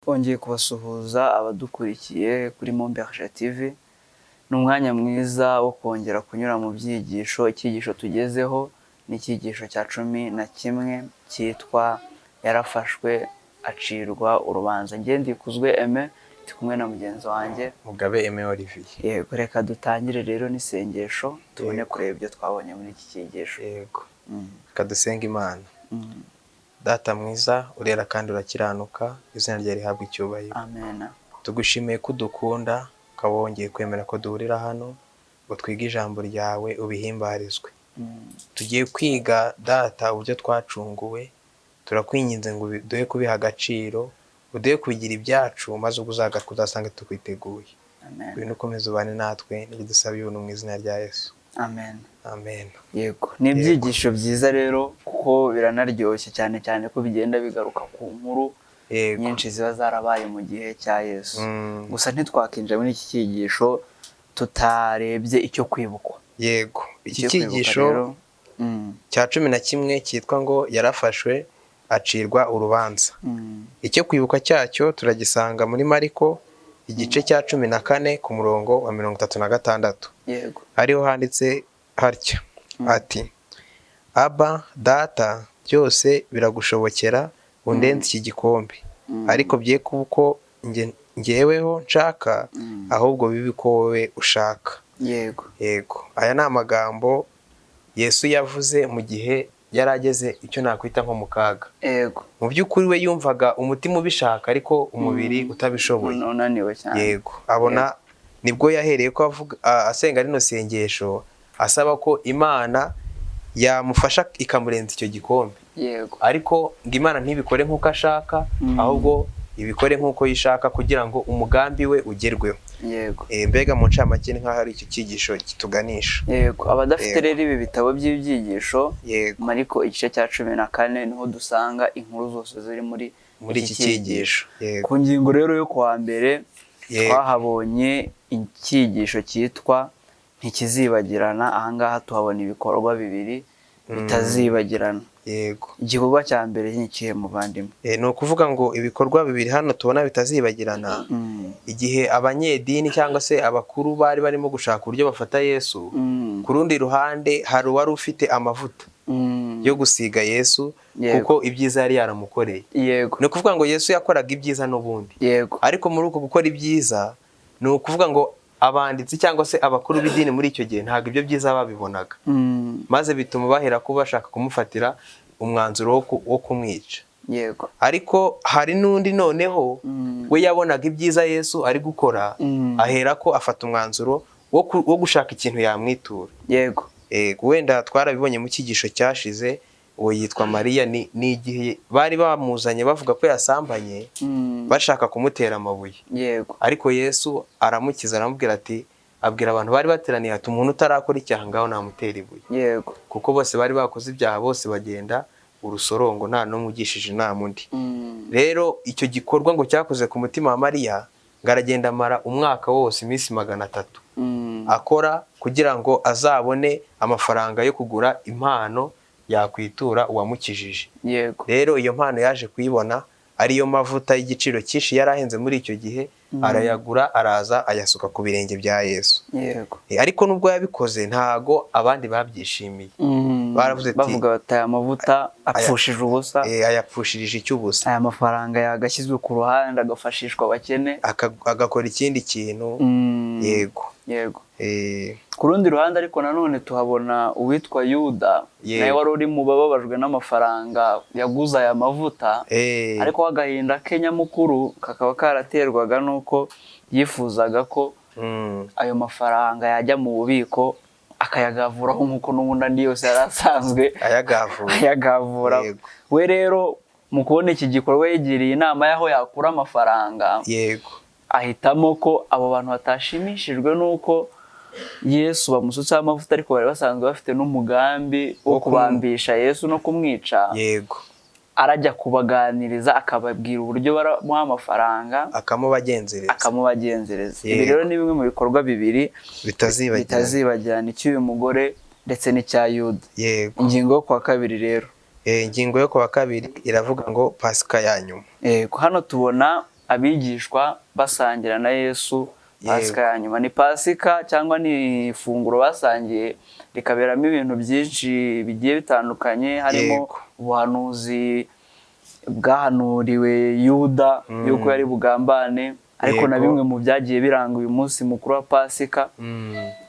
Twongeye kubasuhuza abadukurikiye kuri Momberge TV. Ni umwanya mwiza wo kongera kunyura mu byigisho. Icyigisho tugezeho ni icyigisho cya 11 cyitwa "Yarafashwe acirwa urubanza". Njye Ndikuzwe Aime, ndi kumwe na mugenzi wanjye Mugabe Aime Olivier. Yego, reka dutangire rero n'isengesho, tubone kureba ibyo twabonye muri iki cyigisho. Yego, reka dusenge Imana. Data mwiza, urera kandi urakiranuka, izina ryawe rihabwa icyubahiro. Amen. Tugushimiye ko udukunda, ukaba wongeye kwemera ko duhurira hano ngo twige ijambo ryawe, ubihimbarizwe. Tugiye kwiga, Data, uburyo twacunguwe. Turakwinginze ngo uduhe kubiha agaciro, uduhe kubigira ibyacu, maze ubwo uzagaruka uzasange tukwiteguye. Amen. Ngwino ukomeze ubane natwe, nibyo dusaba ibintu mu izina rya Yesu. Amen. Amen. Yego, ni ibyigisho byiza rero, kuko biranaryoshye cyane cyane ko bigenda bigaruka ku nkuru nyinshi ziba zarabaye mu gihe cya Yesu. Gusa ntitwakinjira muri iki cyigisho tutarebye icyo kwibukwa. Yego, iki Icyo kwibuka cyigisho rero, cya 11 cyitwa ngo "Yarafashwe acirwa urubanza". Icyo kwibuka cyacyo turagisanga muri Mariko igice cya 14 ku murongo wa 36. Ariho handitse hatya ati: "Aba Data, byose biragushobokera, undenze iki gikombe, ariko bye kuba uko njyeweho nshaka, ahubwo bibe uko wowe ushaka." Yego, aya ni amagambo Yesu yavuze mu gihe yari ageze icyo nakwita nko mu kaga. Mu by'ukuri we yumvaga umutima ubishaka ariko umubiri utabishoboye. Unaniwe cyane. Yego, abona nibwo yahereye ko avuga, asenga rino sengesho, asaba ko Imana yamufasha ikamurenza icyo gikombe, ariko ngo Imana ntibikore nk'uko ashaka, ahubwo ibikore nk'uko yishaka kugira ngo umugambi we ugerweho. Mbega mu ncamake ni nk'aho ari icyo cyigisho kituganisha. Yego, abadafite rero ibi bitabo by'ibyigisho, Mariko igice cya 14 niho dusanga inkuru zose ziri muri muri iki cyigisho, yego. Ku ngingo rero yo kuwa mbere, twahabonye icyigisho cyitwa "Ntikizibagirana". Ahangaha tuhabona ibikorwa bibiri bitazibagirana. Igikorwa cya mbere ni ikihe, muvandimwe? Ni ukuvuga ngo ibikorwa bibiri hano tubona bitazibagirana, igihe abanyedini cyangwa se abakuru bari barimo gushaka uburyo bafata Yesu, ku rundi ruhande hari uwari ufite amavuta yo gusiga Yesu, kuko ibyiza yari yaramukoreye. Ni ukuvuga ngo Yesu yakoraga ibyiza n'ubundi, ariko muri uko gukora ibyiza, ni ukuvuga ngo abanditsi cyangwa se abakuru b'idini muri icyo gihe ntabwo ibyo byiza babibonaga, maze bituma bahera ko bashaka kumufatira umwanzuro wo kumwica. Ariko hari n'undi noneho we yabonaga ibyiza Yesu ari gukora, ahera ko afata umwanzuro wo gushaka ikintu yamwitura. Wenda twarabibonye mu cyigisho cyashize, uwo yitwa Mariya. Ni igihe bari bamuzanye bavuga ko yasambanye, bashaka kumutera amabuye, ariko Yesu aramukiza, aramubwira ati, abwira abantu bari bateraniye ati: "Umuntu utarakora icyaha ngaho namutera ibuye." Kuko bose bari bakoze ibyaha, bose bagenda urusorongo, nta n'umwe ugishije inama undi. Rero icyo gikorwa ngo cyakoze ku mutima wa Mariya, ngo aragenda amara umwaka wose, iminsi 300, akora kugira ngo azabone amafaranga yo kugura impano yakwitura uwamukijije. Rero iyo mpano yaje kuyibona, ariyo mavuta y'igiciro cyinshi yari ahenze muri icyo gihe, arayagura, araza ayasuka ku birenge bya Yesu. Ariko nubwo yabikoze, ntago abandi babyishimiye. Baravuze ati, Bavuga bati: "Aya mavuta apfushije ubusa." "Ayapfushirije icy'ubusa." "Aya mafaranga yagashyizwe ku ruhande agafashishwa abakene." Agakora ikindi kintu. Yego. Ku rundi ruhande ariko nanone tuhabona uwitwa Yuda, nawe wari uri mu bababajwe n'amafaranga yaguze aya mavuta, ariko agahinda ke nyamukuru kakaba karaterwaga n'uko yifuzaga ko ayo mafaranga yajya mu bubiko akayagavuraho nk'uko n'ubundi andi yose yari asanzwe ayagavura. Ayagavura. We rero mu kubona iki gikorwa yigiriye inama y'aho yakura amafaranga, ahitamo ko abo bantu batashimishijwe n'uko Yesu bamusutseho amavuta, ariko bari basanzwe bafite n'umugambi wo wo kubambisha Yesu no kumwica, arajya kubaganiriza akababwira uburyo baramuha amafaranga, akamubagenzereza. Akamubagenzereza. Ibi rero ni bimwe mu bikorwa bibiri bitazibagirana, bitazibagirana, icy'uyu mugore ndetse n'icya Yuda. Ingingo yo kuwa kabiri rero. Ingingo yo kuwa kabiri iravuga ngo "Pasika ya nyuma". Yego, hano tubona Abigishwa basangira na Yesu Pasika ya nyuma. Ni Pasika cyangwa ni ifunguro basangiye rikaberamo ibintu byinshi bigiye bitandukanye, harimo ubuhanuzi bwahanuriwe Yuda yuko yari bugambane, ariko na bimwe mu byagiye biranga uyu munsi mukuru wa Pasika.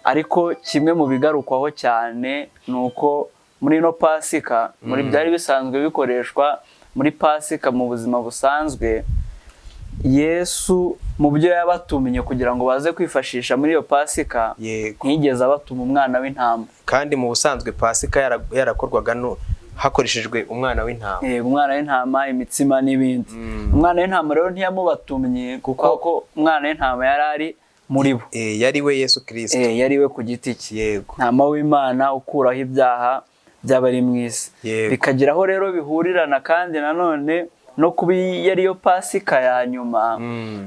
Ariko kimwe mu bigarukwaho cyane ni uko muri ino Pasika, muri byari bisanzwe bikoreshwa muri Pasika mu buzima busanzwe, Yesu mu byo yabatumye kugira ngo baze kwifashisha muri iyo Pasika, ntiyigeze abatuma umwana w'intama. Kandi mu busanzwe Pasika yarakorwaga no hakoreshejwe umwana w'intama. Yego, umwana w'intama, imitsima n'ibindi. Umwana w'intama rero ntiyamubatumye kuko umwana w'intama yari ari muri bo. Yari we Yesu Kirisito. Yari we ku giti cye, ntama w'Imana ukuraho ibyaha by'abari mu isi. Bikagira aho rero bihurirana kandi nanone no kuba yari yo Pasika ya nyuma,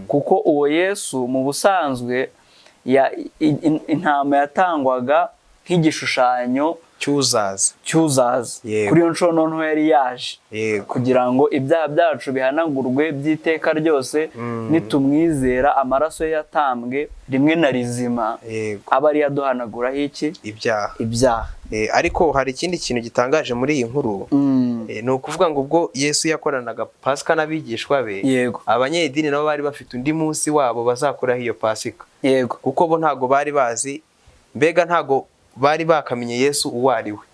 kuko uwo Yesu mu busanzwe intama yatangwaga nk'igishushanyo cy'uzaza. Cy'uzaza. Kuri iyo nshuro noneho yari yaje kugira ngo ibyaha byacu bihanagurwe by'iteka ryose nitumwizera, amaraso ye yatambwe rimwe na rizima aba ariyo aduhanaguraho iki? Ibyaha. Ibyaha. Ariko hari ikindi kintu gitangaje muri iyi nkuru. Ni ukuvuga ngo ubwo Yesu yakoranaga Pasika n'abigishwa be, abanyedini nabo bari bafite undi munsi wabo bazakoraho iyo Pasika, kuko bo ntago bari bazi, mbega ntago bari bakamenye Yesu uwo ari we.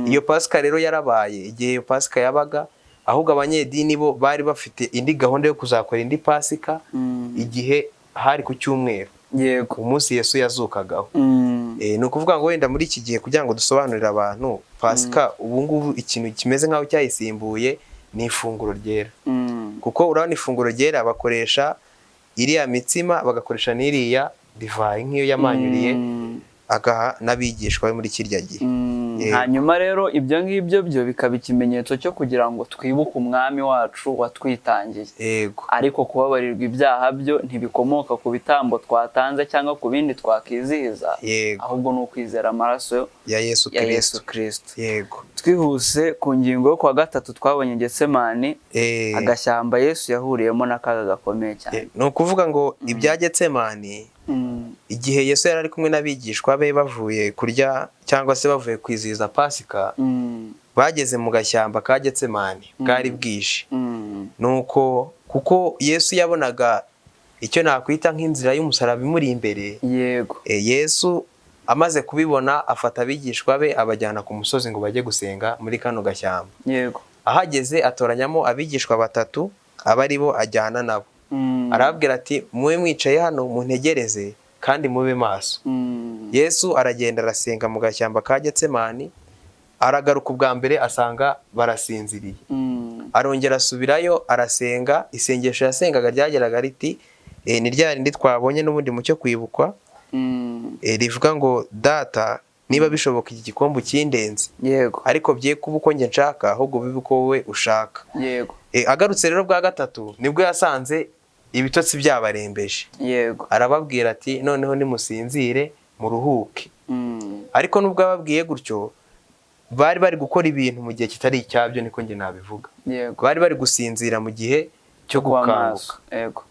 Iyo Pasika rero yarabaye. Igihe iyo Pasika yabaga, ahubwo abanyedini bo bari bafite indi gahunda yo kuzakora indi Pasika igihe hari ku cyumweru, umunsi Yesu yazukagaho. Ni ukuvuga ngo wenda muri iki gihe, kugira ngo dusobanurire abantu Pasika, ubu ngubu ikintu kimeze nk'aho cyayisimbuye ni ifunguro ryera, kuko urabona ifunguro ryera bakoresha iriya mitsima, bagakoresha n'iriya divayi nk'iyo yamanyuriye agaha n'abigishwa be muri kirya gihe. Hanyuma rero ibyo ngibyo byo bikaba ikimenyetso cyo kugira ngo twibuke Umwami wacu watwitangiye. Ariko kubabarirwa ibyaha byo ntibikomoka ku bitambo twatanze cyangwa ku bindi twakwizihiza, ahubwo ni ukwizera amaraso ya Yesu ya Kirisito. Yesu Kirisito. Twihuse ku ngingo yo kuwa gatatu, twabonye Getsemani, agashyamba Yesu yahuriyemo n'akaga gakomeye cyane. Ni ukuvuga ngo ibya Getsemani, igihe Yesu yari ari kumwe n'abigishwa be bavuye kurya cyangwa se bavuye kwizihiza Pasika, bageze mu gashyamba ka Getsemani, bwari bwije. Nuko kuko Yesu yabonaga icyo nakwita nk'inzira y'umusaraba imuri imbere, Yesu amaze kubibona afata abigishwa be abajyana ku musozi ngo bajye gusenga muri kano gashyamba. Ahageze atoranyamo abigishwa batatu, aba ari bo ajyana nabo. Arababwira ati: "Mube mwicaye hano muntegereze kandi mube maso." Yesu aragenda arasenga mu gashyamba ka Getsemani, aragaruka ubwa mbere asanga barasinziriye. Arongera asubirayo arasenga. Isengesho yasengaga ryageraga riti ni rya rindi twabonye n'ubundi mu cyo kwibukwa, rivuga ngo: "Data, niba bishoboka iki gikombe ukindenze, ariko bye kuba uko njye nshaka, ahubwo bibe uko wowe ushaka." Agarutse rero bwa gatatu nibwo yasanze ibitotsi byabarembeje. Arababwira ati: "Noneho nimusinzire muruhuke." Ariko nubwo ababwiye gutyo, bari bari gukora ibintu mu gihe kitari icyabyo, niko njye nabivuga. Bari bari gusinzira mu gihe cyo Kuba gukanguka. maso.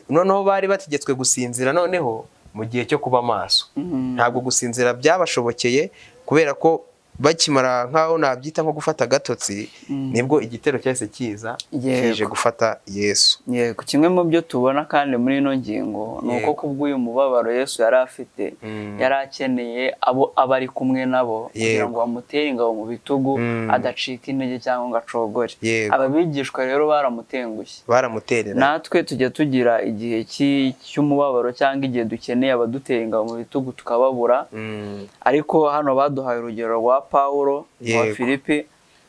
Noneho bari bategetswe gusinzira noneho mu gihe cyo kuba maso. Ntabwo gusinzira byabashobokeye, kubera ko bakimara nk'aho nabyita nko gufata agatotsi, nibwo igitero cyahise kiza kije gufata Yesu. Yego, kimwe mu byo tubona kandi muri ino ngingo ni uko kubw'uyu mubabaro Yesu yari afite, yari akeneye abo aba ari kumwe nabo kugira ngo bamutere ingabo mu bitugu, adacika intege cyangwa ngo acogore. Aba bigishwa rero baramutengushye. Baramuterera. Natwe tujya tugira igihe cy'umubabaro cyangwa igihe dukeneye abadutera ingabo mu bitugu tukababura. Ariko hano baduhaye urugero rwa Pawulo wa Filipi,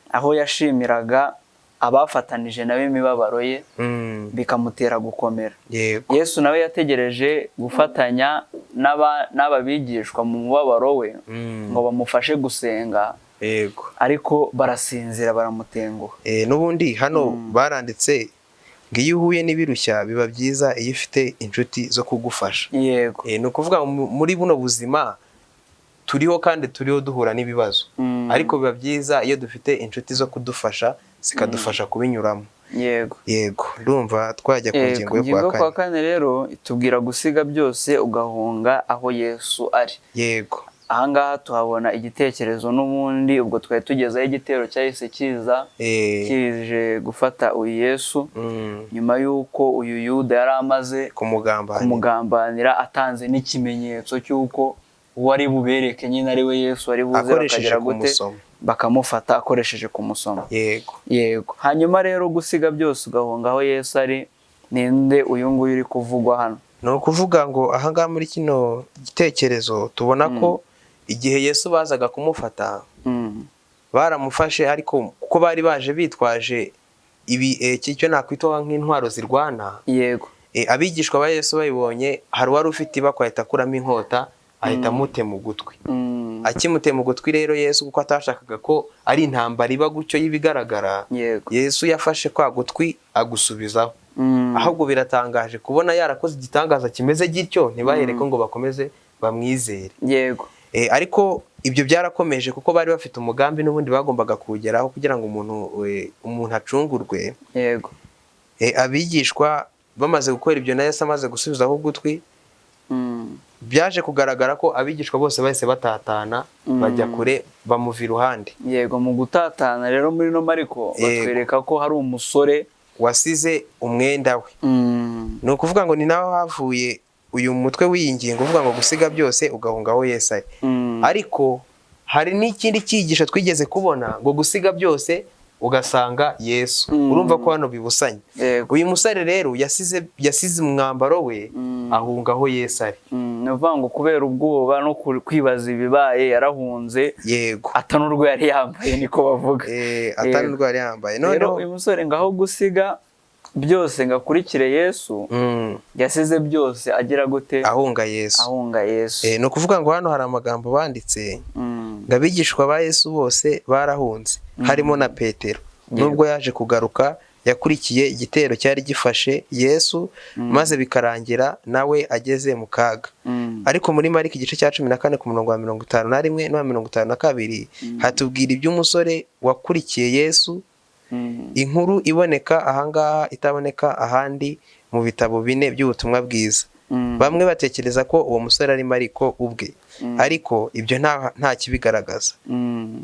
aho yashimiraga abafatanije nawe imibabaro ye, bikamutera gukomera. Yesu nawe yategereje gufatanya n'aba bigishwa mu mubabaro we ngo bamufashe gusenga, ariko barasinzira, baramutenguha. N'ubundi hano baranditse ngo iyo uhuye n'ibirushya biba byiza iyo ufite inshuti zo kugufasha. Ni ukuvuga ngo muri buno buzima turiho kandi turiho duhura n'ibibazo, ariko biba byiza iyo dufite inshuti zo kudufasha, zikadufasha kubinyuramo. Yego. Yego, ndumva twajya ku ngingo Ku yo ngingo kuwa yo kuwa kane. kane rero itubwira gusiga byose ugahunga aho Yesu ari. Yego. Ahangaha tuhabona igitekerezo n'ubundi ubwo twari tugezeho igitero cyahise kiza kije gufata uyu Yesu nyuma y'uko uyu Yuda yari amaze kumugambanira, kumugambanira, atanze n'ikimenyetso cy'uko uwo ari bubereke nyine ari we Yesu ari buze, akoresheje bakagera gute? Kumusoma. Bakamufata akoresheje kumusoma. Yego. Yego. Hanyuma rero gusiga byose ugahunga aho Yesu ari, ninde uyu nguyu uri kuvugwa hano? Ni ukuvuga ngo ahangaha muri kino gitekerezo tubona ko igihe Yesu bazaga kumufata, baramufashe, ariko kuko bari baje bitwaje ibi icyo nakwita nk'intwaro zirwana, abigishwa ba Yesu babibonye, hari uwari ufite ibakwa ahita akuramo inkota, ahita amutema ugutwi. Akimutema ugutwi rero, Yesu kuko atashakaga ko ari intambara iba gutyo y'ibigaragara, Yesu yafashe kwa gutwi agusubizaho. Ahubwo biratangaje kubona yarakoze igitangaza kimeze gityo ntibahereko ngo bakomeze bamwizere. Ariko ibyo byarakomeje kuko bari bafite umugambi n'ubundi bagombaga kuwugeraho kugira ngo umuntu acungurwe. Abigishwa bamaze gukora ibyo na Yesu amaze gusubizaho ugutwi, byaje kugaragara ko abigishwa bose bahise batatana, bajya kure, bamuva iruhande. Yego, mu gutatana rero muri no Mariko batwereka ko hari umusore wasize umwenda we. Ni ukuvuga ngo ni naho havuye uyu mutwe w'iyi ngingo uvuga ngo gusiga byose ugahunga aho Yesu ari. Ariko hari n'ikindi cyigisho twigeze kubona ngo gusiga byose ugasanga Yesu. Urumva ko hano bibusanye. Uyu musore rero yasize umwambaro we, ahunga aho Yesu ari. Ni ukuvuga ngo kubera ubwoba no kwibaza ibibaye yarahunze, atanurwo yari yambaye, niko bavuga. Atanurwo yari yambaye. Rero noneho uyu musore ngaho gusiga byose ngo akurikire Yesu, yasize byose agira gute? Ahunga Yesu. Ahunga Yesu. Ni ukuvuga ngo hano hari amagambo banditse ngo abigishwa ba Yesu bose barahunze, harimo na Petero. Nubwo yaje kugaruka, yakurikiye igitero cyari gifashe Yesu, maze bikarangira nawe ageze mu kaga. Ariko muri Mariko igice cya 14 ku murongo wa 51 n'uwa 52 hatubwira iby'umusore wakurikiye Yesu, inkuru iboneka ahangaha itaboneka ahandi mu bitabo bine by'ubutumwa bwiza. Bamwe batekereza ko uwo musore ari Mariko ubwe, ariko ibyo nta kibigaragaza.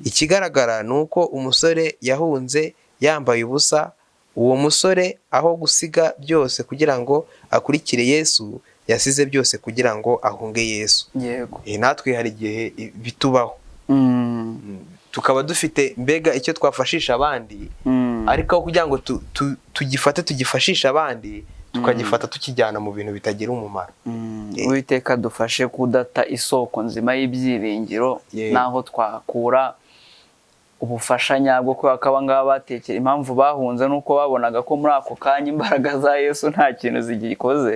Ikigaragara ni uko umusore yahunze yambaye ubusa. Uwo musore aho gusiga byose kugira ngo akurikire Yesu, yasize byose kugira ngo ahunge Yesu. Natwe hari igihe bitubaho, tukaba dufite mbega icyo twafashisha abandi, ariko aho kugira ngo tugifate tugifashishe abandi, tukagifata tukijyana mu bintu bitagira umumaro. Uwiteka dufashe kudata isoko nzima y'ibyiringiro n'aho twakura ubufasha nyabwo, kubera ko aba ngaba batekera impamvu bahunze nuko babonaga ko muri ako kanya imbaraga za Yesu nta kintu zigikoze.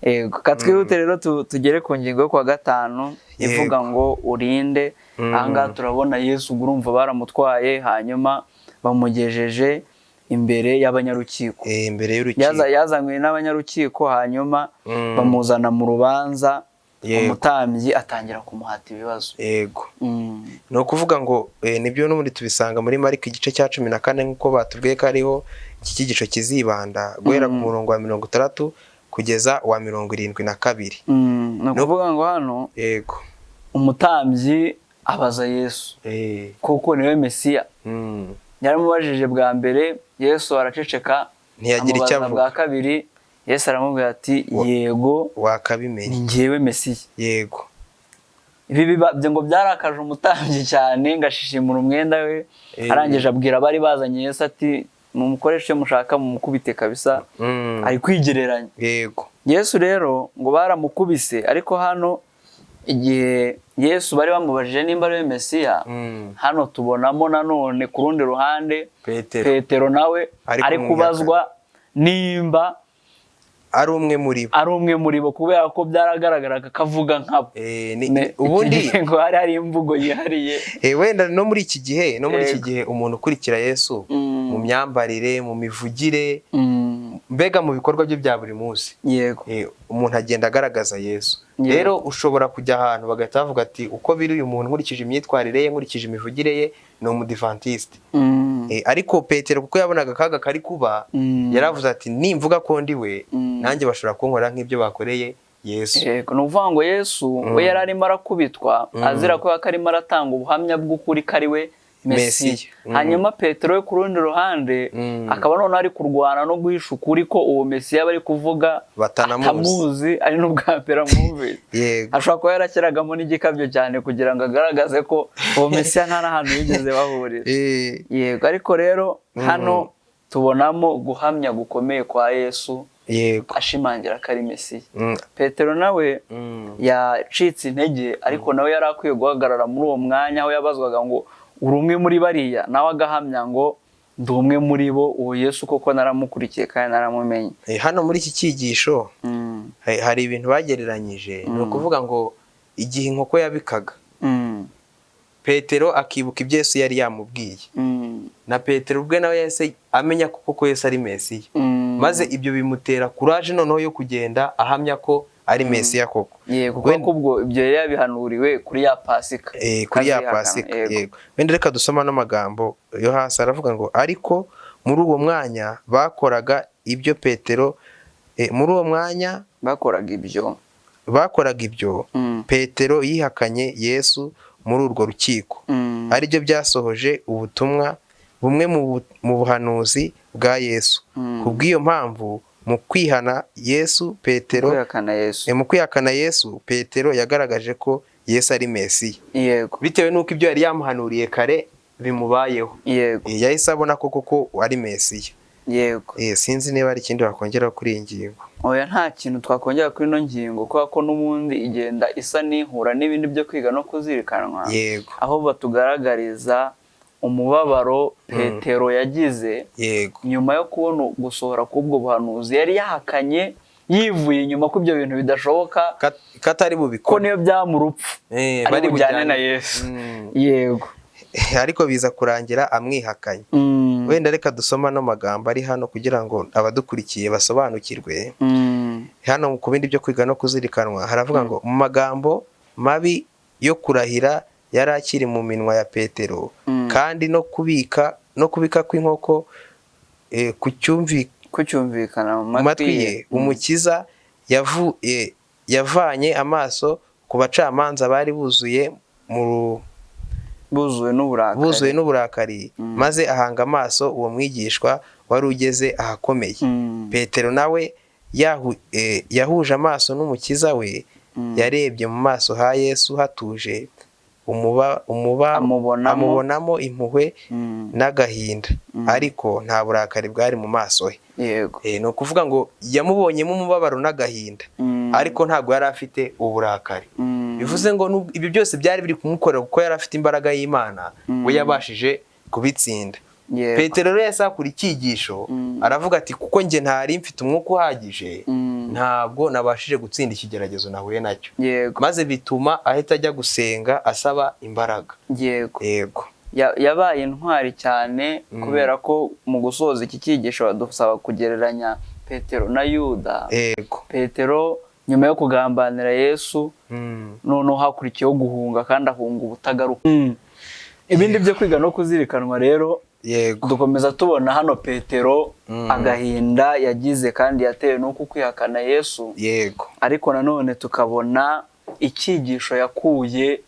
Yego, katwihute rero tugere ku ngingo yo kuwa gatanu ivuga ngo urinde. Ahangaha turabona Yesu, urumva baramutwaye, hanyuma bamugejeje imbere y'abanyarukiko. Imbere y'urukiko. Yazanywe n'abanyarukiko, hanyuma bamuzana mu rubanza, umutambyi atangira kumuhata ibibazo. Yego. Ni ukuvuga ngo nibyo n'ubundi tubisanga muri Mariko igice cya 14 nk'uko batubwiye ko ariho iki cyigisho kizibanda, guhera ku murongo wa 60 kugeza uwa 72. Ni ukuvuga ngo hano umutambyi abaza Yesu kuko niwe Mesiya. Yaramubajije bwa mbere, Yesu araceceka. Ntiyagira icyo Amubaza avuga. bwa kabiri, Yesu aramubwira ati: "Yego, Wakabimenya. ni njyewe Mesiya." Ibi ngo byarakaje umutambyi cyane, ngo ashishimura umwenda we, arangije abwira abari bazanye Yesu ati: "Mumukoreshe icyo mushaka, mumukubite kabisa." Ari kwigereranya. Yesu rero ngo baramukubise, ariko hano igihe Yesu bari bamubajije nimba ari we Mesiya, hano tubonamo nanone ku rundi ruhande Petero. Petero nawe Ari ari kubazwa nimba ari umwe muri bo. Ari umwe muri bo, kubera ko byaragaragaraga ko avuga nkabo. Ubundi Iki gihe ngo hari hari imvugo yihariye. Wenda no muri iki gihe umuntu ukurikira Yesu mu myambarire, mu mivugire, mbega mu bikorwa bye bya buri munsi, umuntu agenda agaragaza Yesu. Rero ushobora kujya ahantu bagahita bavuga ati: "Uko biri, uyu muntu nkurikije imyitwarire ye, nkurikije imivugire ye, ni umudivantiste." Ariko Petero kuko yabonaga akaga kari kuba, yaravuze ati nimvuga ko ndi we, nanjye bashobora kunkora nk'ibyo bakoreye Yesu. Yego, ni ukuvuga ngo Yesu we yari arimo arakubitwa azira ko arimo aratanga ubuhamya bw'ukuri ko ari we Mesiya. Hanyuma Petero we ku rundi ruhande akaba noneho ari kurwana no guhisha ukuri ko uwo Mesiya bari kuvuga atamuzi, ari n'ubwa mbere amwumvise. Ashobora kuba yarashyiragamo n'igikabyo cyane kugira ngo agaragaze ko uwo Mesiya nta n'ahantu yigeze bahurira. Yego, ariko rero hano tubonamo guhamya gukomeye kwa Yesu, ashimangira ko ari Mesiya. Petero nawe yacitse intege, ariko nawe yari akwiye guhagarara muri uwo mwanya aho yabazwaga ngo uri umwe muri bariya, nawe agahamya ngo ndi umwe muri bo, uwo Yesu koko naramukurikiye kandi naramumenye. Hano muri iki cyigisho hari ibintu bagereranyije, ni ukuvuga ngo igihe inkoko yabikaga, Petero akibuka ibyo Yesu yari yamubwiye, na Petero ubwe nawe yahise amenya ko koko Yesu ari Mesiya, maze ibyo bimutera courage noneho yo kugenda ahamya ko ari Mesiya koko. Yego, kuko ubwo ibyo yari yabihanuriwe kuri ya Pasika. Kuri ya Pasika, yego. Wenda reka dusoma n'amagambo yo hasi, aravuga ngo ariko muri uwo mwanya bakoraga ibyo Petero, muri uwo mwanya bakoraga ibyo, bakoraga ibyo, Petero yihakanye Yesu muri urwo rukiko, aribyo byasohoje ubutumwa bumwe mu buhanuzi bwa Yesu. Ku bw'iyo mpamvu mu kwihana Yesu Petero, mu kwihakana Yesu Petero yagaragaje ko Yesu ari Mesiya. Bitewe n'uko ibyo yari yamuhanuriye kare bimubayeho. Yahise abona ko koko ari Mesiya. Sinzi niba hari ikindi wakongera kuri iyi ngingo. Oya, nta kintu twakongera kuri ino ngingo, kubera ko n'ubundi igenda isa n'ihura n'ibindi byo kwiga no kuzirikanwa. Aho batugaragariza umubabaro Petero yagize nyuma yo kubona gusohora k'ubwo buhanuzi yari yahakanye yivuye inyuma ko ibyo bintu bidashoboka, katari bubikore, ko niyo byaba urupfu ari bujyane na Yesu. Yego. Ariko biza kurangira amwihakanye. Wenda reka dusoma no magambo ari hano kugira ngo abadukurikiye basobanukirwe. Hano ku bindi byo kwiga no kuzirikanwa haravuga ngo mu magambo mabi yo kurahira yari akiri mu minwa ya Petero, kandi no kubika kw'inkoko kucyumvikana mu matwi ye, Umukiza yavanye amaso ku bacamanza bari buzuye buzuwe n'uburakari, maze ahanga amaso uwo mwigishwa wari ugeze ahakomeye. Petero nawe yahuje amaso n'Umukiza we, yarebye mu maso ha Yesu hatuje, amubonamo impuhwe n'agahinda, ariko nta burakari bwari mu maso he. Ni ukuvuga ngo yamubonyemo umubabaro n'agahinda, ariko ntabwo yari afite uburakari. Bivuze ngo ibyo byose byari biri kumukorera kuko yari afite imbaraga y'Imana, we yabashije kubitsinda. Petero rero yahise akura icyigisho, aravuga ati kuko njye ntari mfite umwuka uhagije, ntabwo nabashije gutsinda ikigeragezo nahuye nacyo. Maze bituma ahita ajya gusenga asaba imbaraga. Yego. Yabaye intwari cyane, kubera ko mu gusoza iki cyigisho badusaba kugereranya Petero na Yuda. Petero nyuma yo kugambanira Yesu, noneho hakurikiyeho guhunga, kandi ahunga ubutagaruka. Ibindi byo kwiga no kuzirikanwa rero, dukomeza tubona hano Petero agahinda yagize kandi yatewe n'uko kwihakana Yesu. Ariko nanone tukabona icyigisho yakuye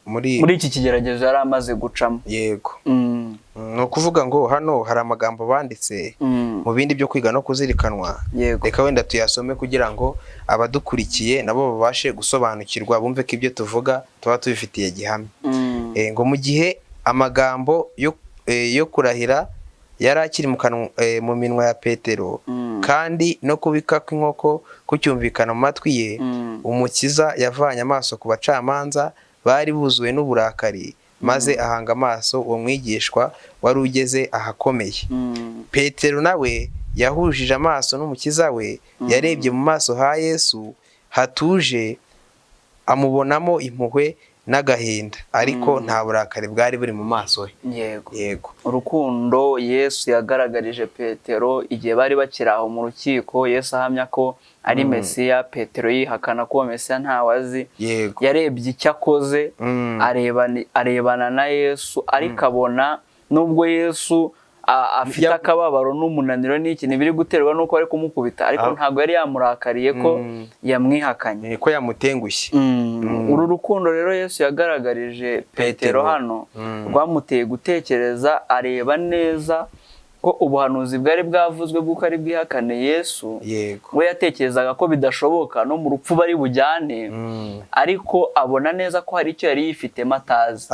muri iki kigeragezo yari amaze gucamo. Yego. Ni ukuvuga ngo hano hari amagambo banditse mu bindi byo kwiga no kuzirikanwa. Reka wenda tuyasome kugira ngo abadukurikiye nabo babashe gusobanukirwa, bumve ko ibyo tuvuga tuba tubifitiye gihamya. Ngo mu gihe amagambo yo kurahira yari akiri mu minwa ya Petero, kandi no kubika kw'inkoko kucyumvikana mu matwi ye, Umukiza yavanye amaso ku bacamanza bari buzuwe n'uburakari, maze ahanga amaso uwo mwigishwa wari ugeze ahakomeye. Petero nawe yahujije amaso n'Umukiza we, yarebye mu maso ha Yesu hatuje, amubonamo impuhwe n'agahinda, ariko nta burakari bwari buri mu maso he. Yego. Urukundo Yesu yagaragarije Petero igihe bari bakiri aho mu rukiko, Yesu ahamya ko ari Mesiya, Petero yihakana ko uwo Mesiya ntawe azi. Yarebye icyo akoze, arebana na Yesu, ariko abona nubwo Yesu afite akababaro n'umunaniro n'iki biri guterwa n'uko ari kumukubita, ariko ntabwo yari yamurakariye ko yamwihakanye, ko yamutengushye. Uru rukundo rero Yesu yagaragarije Petero hano rwamuteye gutekereza, areba neza ko ubuhanuzi bwari bwavuzwe bw'uko ari bwihakane Yesu. We yatekerezaga ko bidashoboka no mu rupfu bari bujyane, ariko abona neza ko hari icyo yari yifitemo atazi,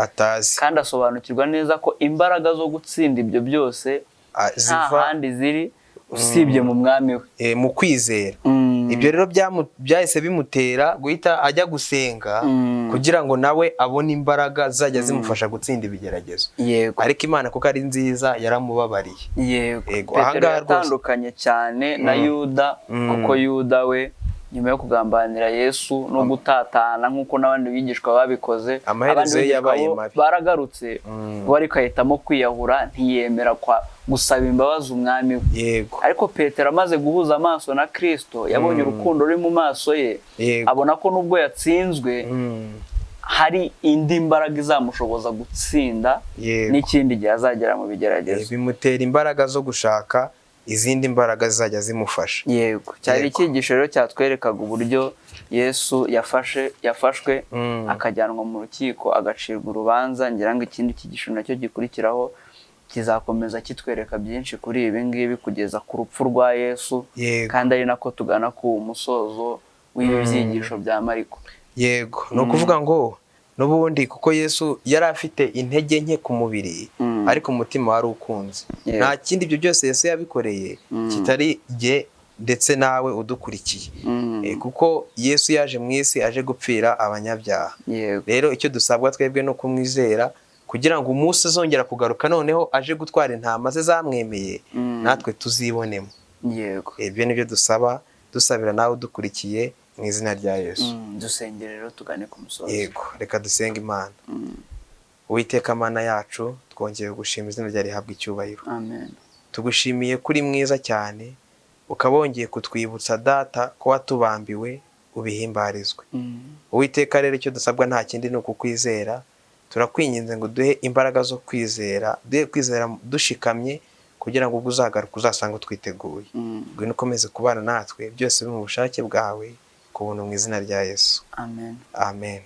kandi asobanukirwa neza ko imbaraga zo gutsinda ibyo byose nta handi ziri usibye mu mwami we, mu kwizera. Ibyo rero byahise bimutera guhita ajya gusenga kugira ngo nawe abone imbaraga zizajya zimufasha gutsinda ibigeragezo. Ariko Imana kuko ari nziza yaramubabariye. Petero yatandukanye cyane na Yuda, kuko Yuda we nyuma yo kugambanira Yesu no gutatana nk'uko n'abandi bigishwa babikoze, amaherezo yabaye mabi, baragarutse, we ariko ahitamo kwiyahura, ntiyemera gusaba imbabazi umwami we. Ariko Petero amaze guhuza amaso na Kristo, yabonye urukundo ruri mu maso ye, abona ko nubwo yatsinzwe hari indi mbaraga izamushoboza gutsinda n'ikindi gihe azagera mu bigeragezo. Bimutera imbaraga zo gushaka izindi mbaraga zizajya zimufasha. Yego, cyari icyigisho rero cyatwerekaga uburyo Yesu yafashwe akajyanwa mu rukiko agacirwa urubanza. Ngira ngo ikindi cyigisho nacyo gikurikiraho kizakomeza kitwereka byinshi kuri ibi ngibi kugeza ku rupfu rwa Yesu, kandi ari nako tugana ku musozo w'ibi byigisho bya Mariko. Yego, ni ukuvuga ngo n'ubundi kuko Yesu yari afite intege nke ku mubiri, ariko umutima wari ukunze. Nta kindi ibyo byose Yesu yabikoreye kitari jye ndetse nawe udukurikiye, kuko Yesu yaje mu isi aje gupfira abanyabyaha. Rero icyo dusabwa twebwe no kumwizera kugira ngo umunsi azongera kugaruka noneho aje gutwara intama ze zamwemeye, natwe tuzibonemo. Yego, ibyo nibyo dusaba, dusabira nawe udukurikiye mu izina rya Yesu. Dusengere rero tugane ku musozo. Yego, reka dusenge Imana. Uwiteka Mana yacu, twongeye gushima izina ryawe rihabwa icyubahiro. Amen. Tugushimiye kuri mwiza cyane, ukaba wongeye kutwibutsa Data ko watubambiwe ubihimbarizwe. Uwiteka rero icyo dusabwa nta kindi ni ukukwizera. Turakwinginze ngo duhe imbaraga zo kwizera, duhe kwizera dushikamye kugira ngo ubwo uzagaruka uzasanga utwiteguye. Ngwino ukomeze kubana natwe byose biri mu bushake bwawe, ku buntu mu izina rya Yesu. Amen. Amen.